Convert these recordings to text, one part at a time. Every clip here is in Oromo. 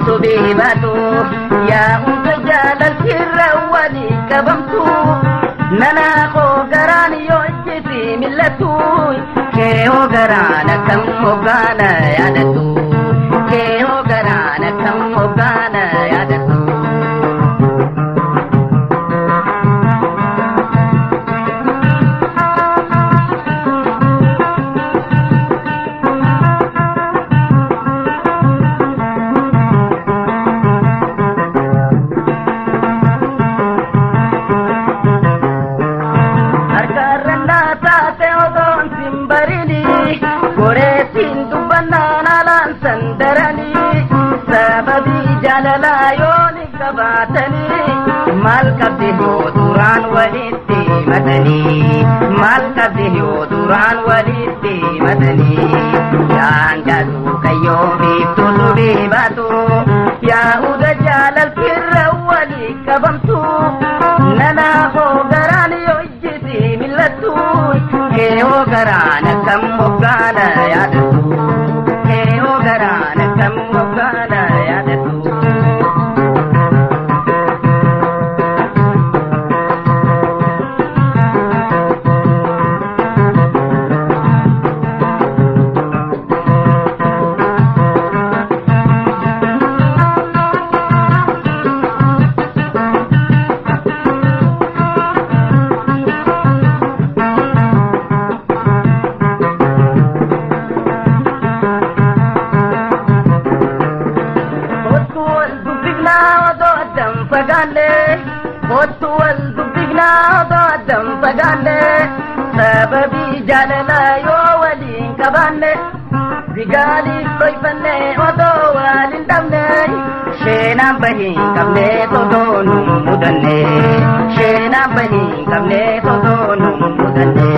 Sobee baatu yaa jaalaltirra walii qabamtu nana koo garaan yoo ijjiti mil'attu keehoo garaan akkam hoggaana yaadattu keehoo garaan akkam hoggaana yaadattu. Maal qabdi yoo duraan walitti matanii maal qabdi yoo duraan walitti matanii yaangatu kayyoo biiftuu sobee baatu yaa'uudha jaalaltirra walii qabamtu nana hoo garaan yoo ijjiti mil'attu keehoo garaan akkam hoggaana yaadattu keehoo garaan akkam hoggaana yaadattu. Sababii jaalalaa yoo waliin qabaanne zigaaliif dhoyfanne odoo waliin dhabne sheenaan bahii qabne totoo nu mudanne sheenaan bahii qabne totoo nu mudanne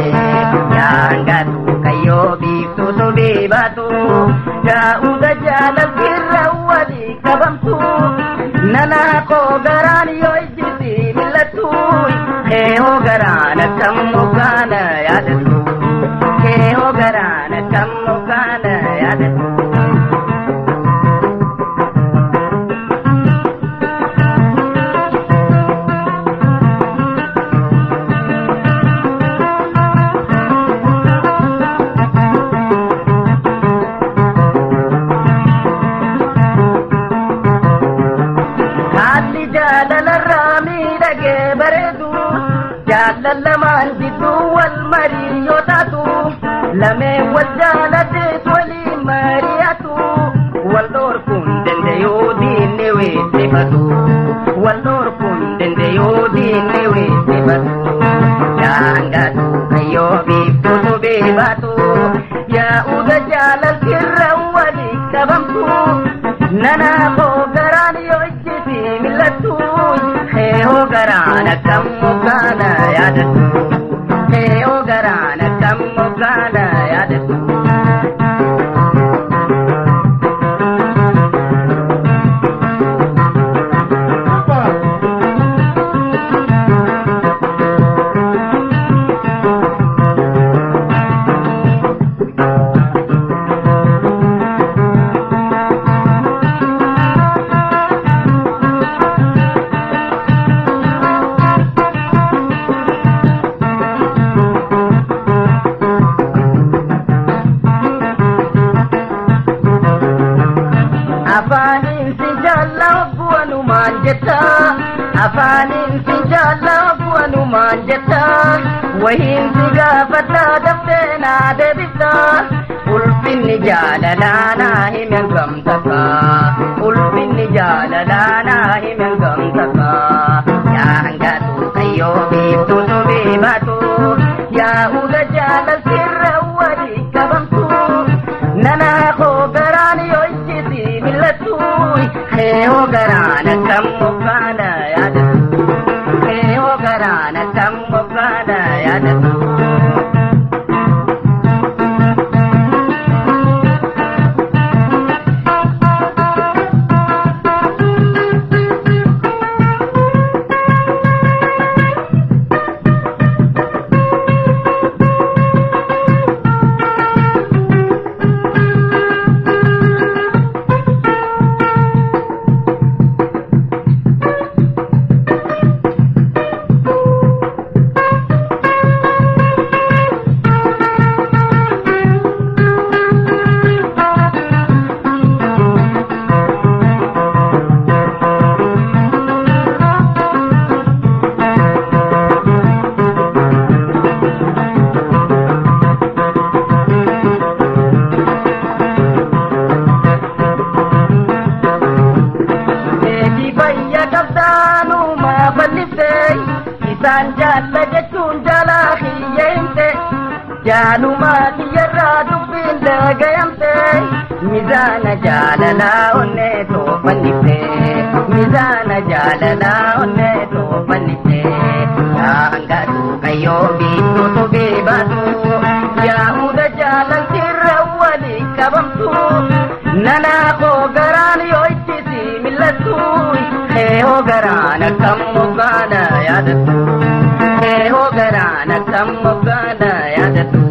yaangatu kayyoo biiftuu sobee baatu daa'uudha jaalaltirra walii qabamtu nana koo garaan yoo ijjiti mil'attu keehoo garaan akkam hoggaana yaadattu keehoo garaan akkam hoggaana yaadattu. Haalli jaalalarraa miidhagee bareedu jaalallamaan jidduu wal marii yoo taatu lameen wal jaalatees waliin mari'atu wal dhorkuun danda'uu diinni weessifatu wal dhorkuun danda'uu diinni weessifatu daangatu kayyoo biiftuu sobee baatu yaa'uudha jaalaltirra walii qabamtu nana koo garaan yoo ijjiti mil'attu keehoo garaan akkam hoggaana yaadattu keehoo garaan akkam hoggaana yaadattu. Afaaniin si jaalla wanumaan jetta afaaniin si jaalla wanumaan jetta wahiin si gaafadha daftee naa deebifta ulfinni jaalalaa naa himen gamtaka ulfinni jaalalaa naa himen gamtaka yaangatu kayyoo biiftuu sobee baatu yaa'uudha jaalaltirra walii qabamtu nana koo garaan yoo ijjiti mil'attu keehoo garaan akkam hoggaana yaadattu keehoo garaan akkam hoggaana yaadattu. jaalalaanuuma fannifte isaan jaalla jechuun jaalaa kiyya himte jaalumaa kiyyarraa dubbiin dagayamte mizaana jaalalaa onnee toofannifte mizaana jaalalaa onnee toofannifte yaa hangaatu kayyoo biiftuutu beebatu yaa hunda jaalaltirra walii qabamtu nanaa koo garaan yoo ittisi millattu heehoo garaan akkam moggaana yaadattu heehoo garaan akkam moggaana yaadattu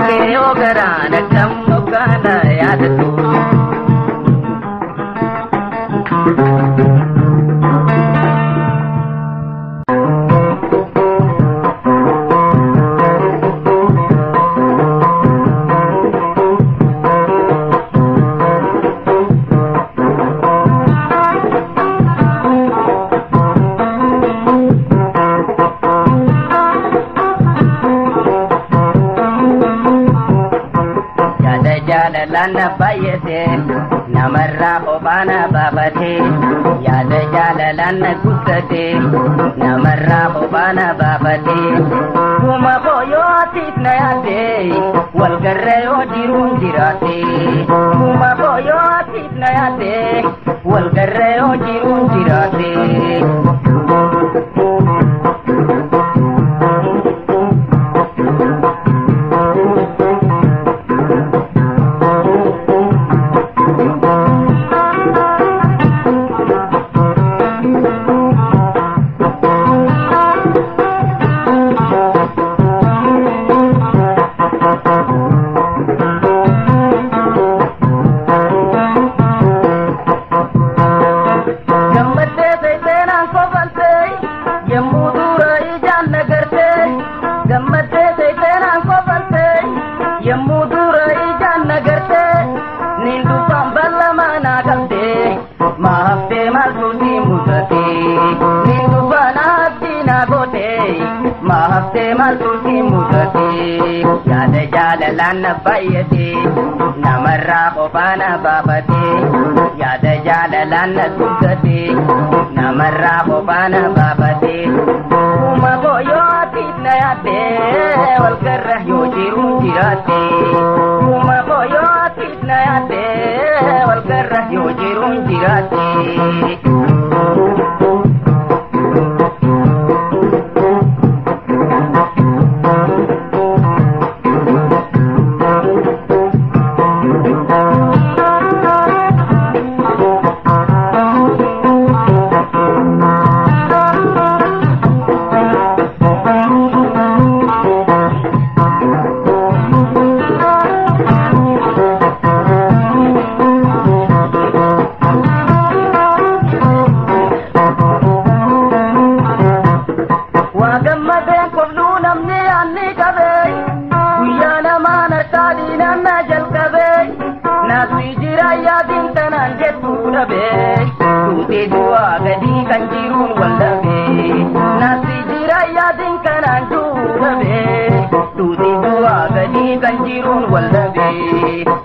heehoo garaan akkam moggaana yaadattu. Jaalalana baay'ate namarraa kophaana baafate yaada jaalalana guddate namarraa kophaana baafate kuma koo atiif na yaadde walgarra yoo jiruun jiraate kuma koo atiif na yaadde walgarra yoo jiruun jiraate. Yaada jaalalaan baay'ate namarraa kophaana baafate yaada jaalalaan guddate namarraa kophaana baafate kuma koo yoo atiif na yaadde walgarra yoo jiruun jiraate kuma koo yoo atiif na yaadde walgarra yoo jiruun jiraate.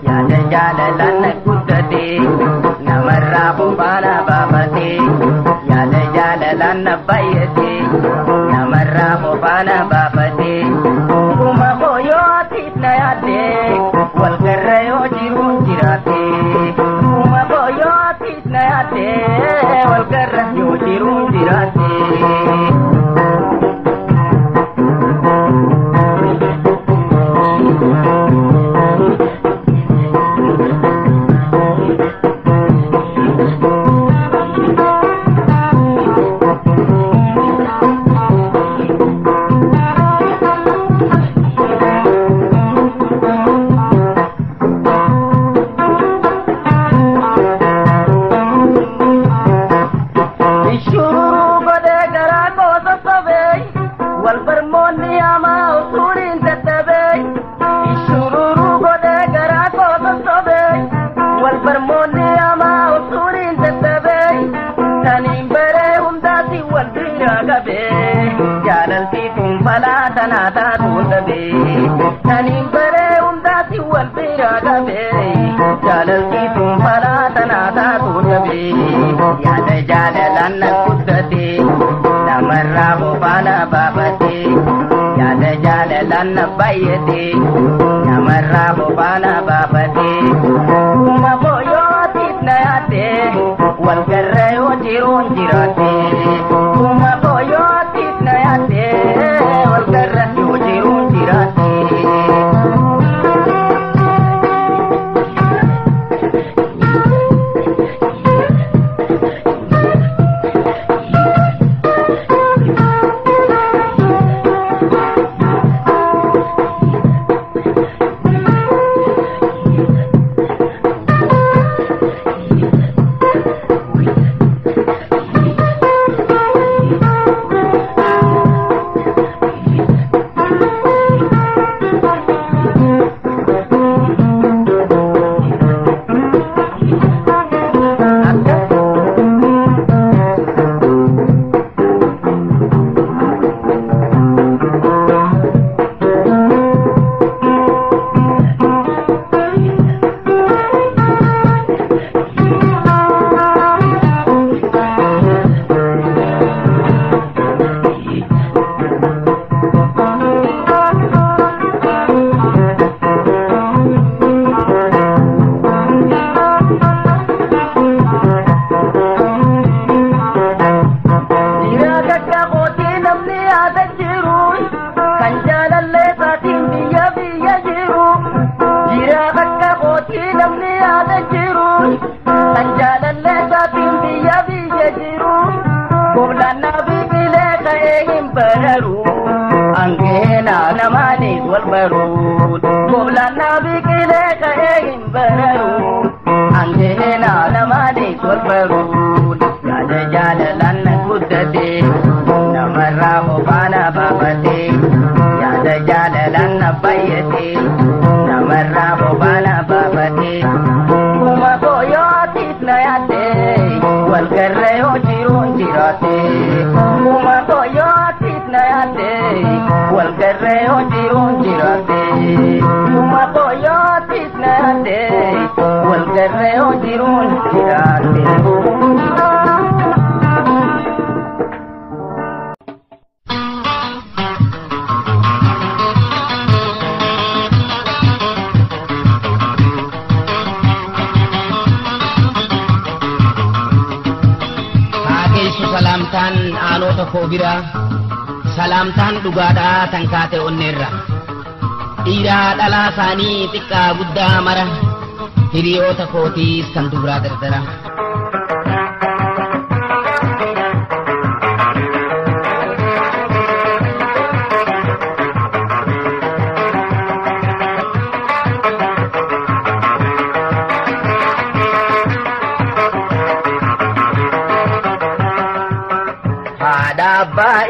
Yaada jaalalaan guddate namarraa kophaana baafate yaada jaalalaan baay'ate namarraa kophaana baafate kuma koo yoo atiif na yaadde walgarra yoo jiruun jiraate kuma koo yoo atiif na yaadde walgarra yoo jiruun jiraate. Jaalalti tun falaa tanaa taatu dhabe yaada jaalalaan na guddate. na baay'ate namarraa bofaana baafate kuma booyootiif na yaadde wal garra yoo jiruun jiraate kuma booyootiif na yaadde wal garra yoo jiruun jiraate. Salaamtaan dhugaadhaa tan kaate onneerra dhiiraa dhalaa isaanii xiqqaa guddaa mara hiriyoota kootiis kan dubraa dardara. Abbaa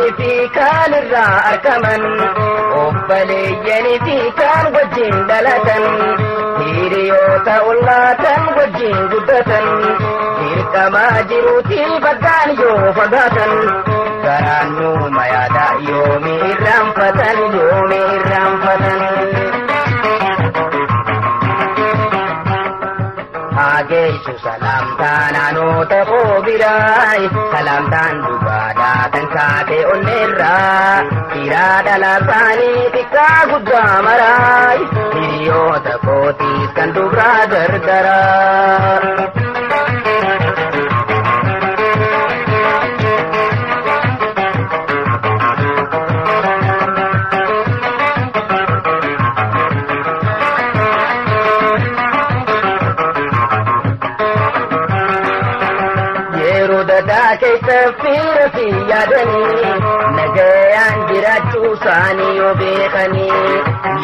kaan irraa argaman obboleeyyanii fi kaan wajjin dhalatan hiriyoota ollaa kan wajjin guddatan dirqamaa jiruutiin bakkaan yoo fagaatan garaan nuuma yaada yoomi irraanfatan yoomi irraanfatan. Hageessu salaamtaan aanoota koo biraay salaamtaan dhugaadhaa kan kaate onneerraa dhiiraa dhalaa isaanii xiqqaa guddaa maraay hiriyoota kootiis kan dubraa gargaraa. Keessa fiira fi yaadanii nagayaan jiraachuu isaanii yoo beekanii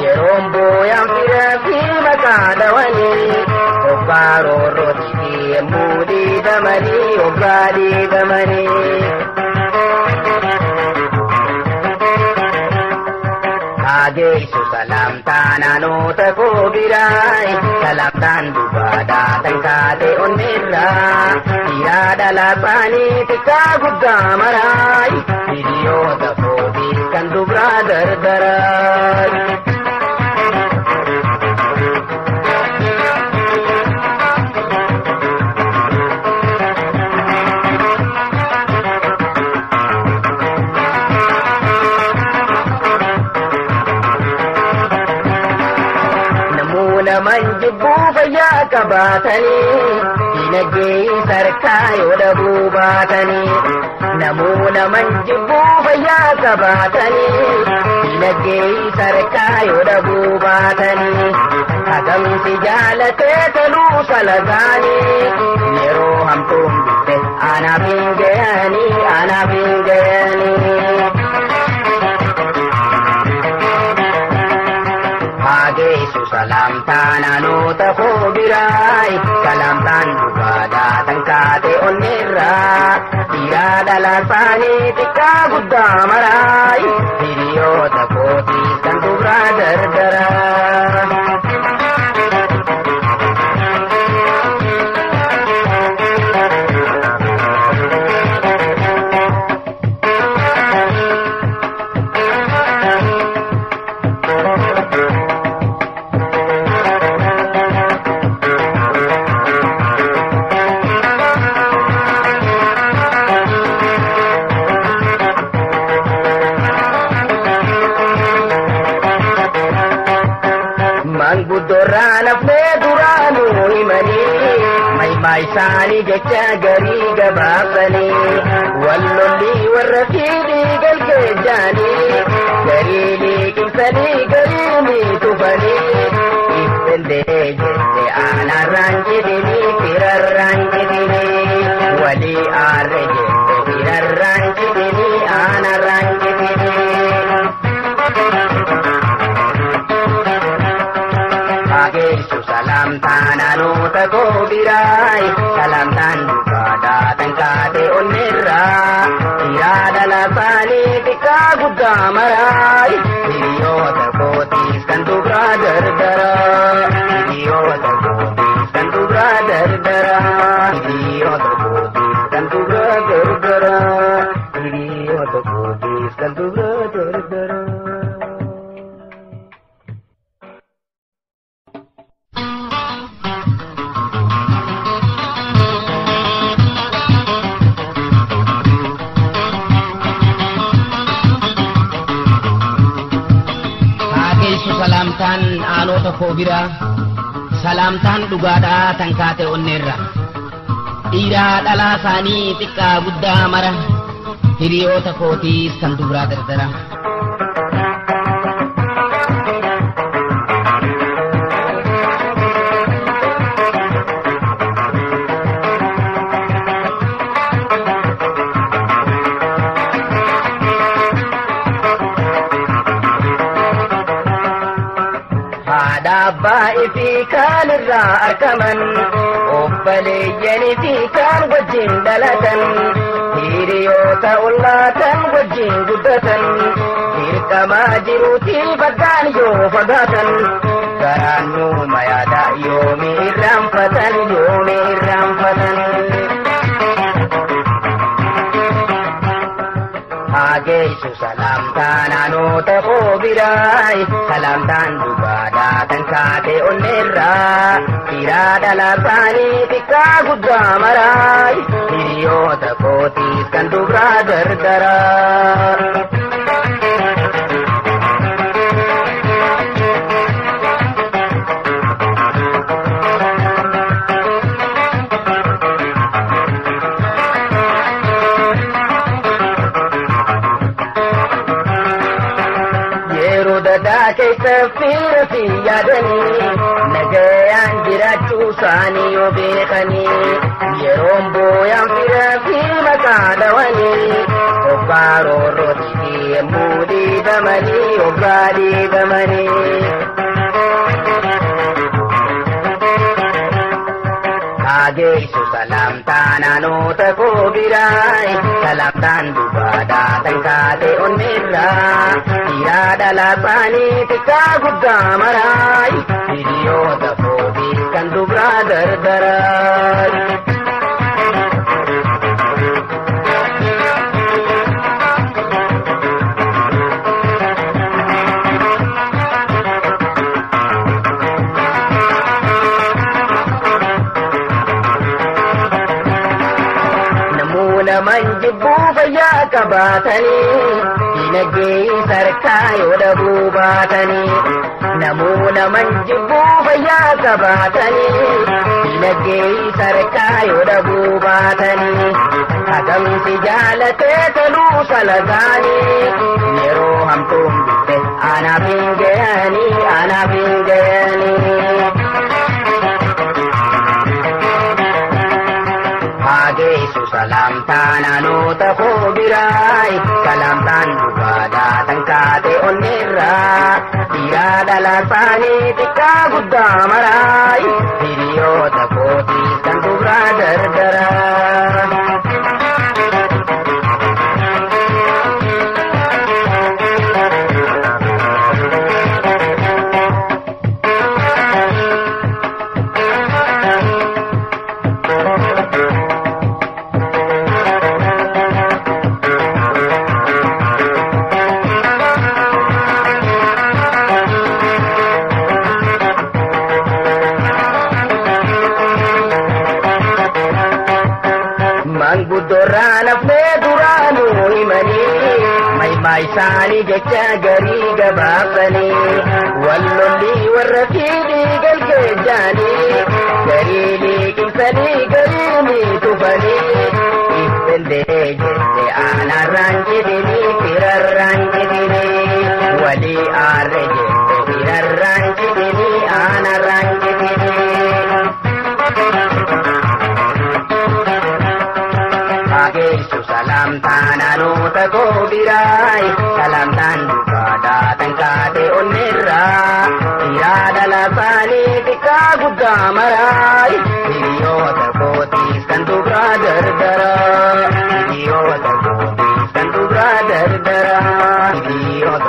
yeroon booyaan fira fi maqaa dhawanii obbaa roorrootii fi yemmuu dhiibamanii obbaa dhiibamanii. Hageessu salaamtaan aanoota koo biraay salaamtaan dhugaadhaa kan kaate onneerraa dhiiraa dhalaa isaanii xiqqaa guddaa maraay hiriyoota kootiis kan dubraa dardaraay. qabaatanii dinagdee sarkaa yoo dhabuu baatanii namuu naman jibbuu fayyaa qabaatanii dinagdee sarkaa yoo dhabuu baatanii hagamsi jaalatee toluu salagaanii yeroo hamtuun bitte anaaf hin gayanii anaaf hin gayanii. Hageessu salamtaan anoota koo biraay salamtaan dhugaadhaa tan kaate onneerraa dhiiraa dhalaasaanii xiqqaa guddaa maraay hiriyoota kootiis kan dubraa dardaraa. Manguddoorraa lafee duraanuu himanii maimaa isaanii jecha garii gabaabsanii wallolli warra fiidii galgeejjaanii garii liqimsanii garii ni tufanii iftendee jette aanarraan jedhinii firarraan jedhinii walii aarre jette firarraan jedhinii aanarraan jedhinii. Hageessu salamtaan anoota koo biraay salamtaan dhugaadhaa tan kaate onneerraa dhiiraa dhalaasaanii xiqqaa guddaa maraay hiriyoota kootiis kan dubraa dardaraa hiriyoota kootiis kan dubraa dardaraa hiriyoota kootiis kan dubraa dardaraa hiriyoota kootiis kan dubraa dardaraa. Hageessu salamtaan aanota koo biraa salamtaan dhugaadhaa tan kaate onneerra dhiiraa dhalaa isaanii xiqqaa guddaa mara hiriyoota kootiis kan dubraa dardara. Haadha abbaa fi kaan irraa argaman obboleeyyanii fi kaan wajjin dhalatan hiriyoota ollaa kan wajjin guddatan dirqamaa jiruutii faggaan yoo fagaatan garaan nuuma yaada yoomi irraanfatan yoomi irraanfatan. Hageessu salamtaan anoota koo biraay salamtaan dhugaadhaa tan kaate onneerraa dhiiraa dhalaasaanii xiqqaa guddaa maraay hiriyoota kootiis kan dubraa dardaraa. Yeroo dadaa keessa fiira fi yaadanii nagayaan jiraachuu isaanii yoo beekanii yeroon booyaan fira fi maqaa dhawanii obbaa roorrootii fi yemmuu dhiibamanii obbaa dhiibamanii. Hageessu salamtaan anoota koo biraay salamtaan dhugaadhaa tan kaate onneerraa dhiiraa dhalaasaanii xiqqaa guddaa maraay hiriyoota kootiis kan dubraa dardaraay. Namuu naman jibbuu fayyaa qabaatanii Dinagdee sarkaa yoo dhabuu baatanii namuu naman jibbuu fayyaa qabaatanii. Dinagdee sarkaa yoo dhabuu baatanii hagamsi jaalatee toluu salagaanii yeroo hamtuun bitte anaaf hin ga'anii anaaf hin ga'anii. Hageessu salaamtaan aanoota koo biraay salaamtaan dhugaadhaa tan kaate onneerraa dhiiraa dhalaasaanii xiqqaa guddaa maraay hiriyoota kootiis kan dubraa dardaraa. Manguddoorraa lafee duraanuu himanii maymaa isaanii jecha garii gabaabsanii wallolli warra fiidii galgeejjaanii garii liqimsanii garii ni tufanii iffendee jette aanarraan jedhinii firarraan jedhinii walii aarre jette firarraan jedhinii aanarraan jedhinii. Hageessu salaamtaan aanoota koo biraay salaamtaan dhugaadhaa tan kaate onneerraa dhiiraa dhalaasaanii xiqqaa guddaa maraay hiriyoota kootiis kan dubraa dardaraa hiriyoota kootiis kan dubraa dardaraa hiriyoota.